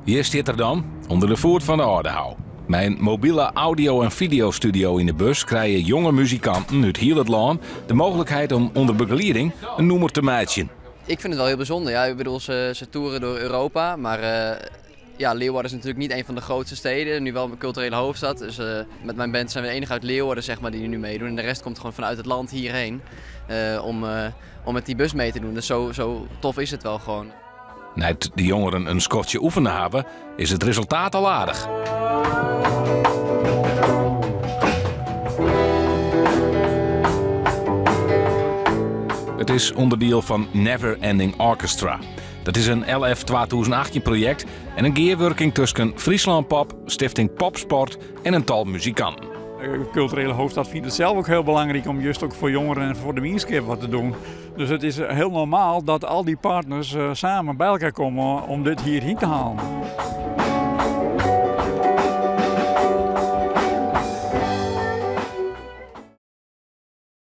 Hjir stiet er dan, ûnder de foet fan de Aldehou. Mei in mobile audio en fideostudio yn de bus krije jonge muzikanten út hiel it lân de mooglikheid om ûnder begelieding in nûmer te meitsjen. Ik vind het wel heel bijzonder. Ja, ik bedoel, ze toeren door Europa, maar ja, Leeuwarden is natuurlijk niet een van de grootste steden. Nu wel een culturele hoofdstad. Dus met mijn band zijn we de enige uit Leeuwarden, zeg maar, die nu meedoen. En de rest komt gewoon vanuit het land hierheen om met die bus mee te doen. Dus zo tof is het wel gewoon. Nei't de jongeren in skoftsje oefene hawwe, is it resultaat al aardich. It is ûnderdiel fan Never Ending Orchestra. Dat is in LF 2018 projekt en in gearwurking tusken Friesland Pop, Stifting Popsport en in tal muzikanten. De culturele hoofdstad vindt het zelf ook heel belangrijk om juist ook voor jongeren en voor de mienskip wat te doen. Dus het is heel normaal dat al die partners samen bij elkaar komen om dit hierheen te halen.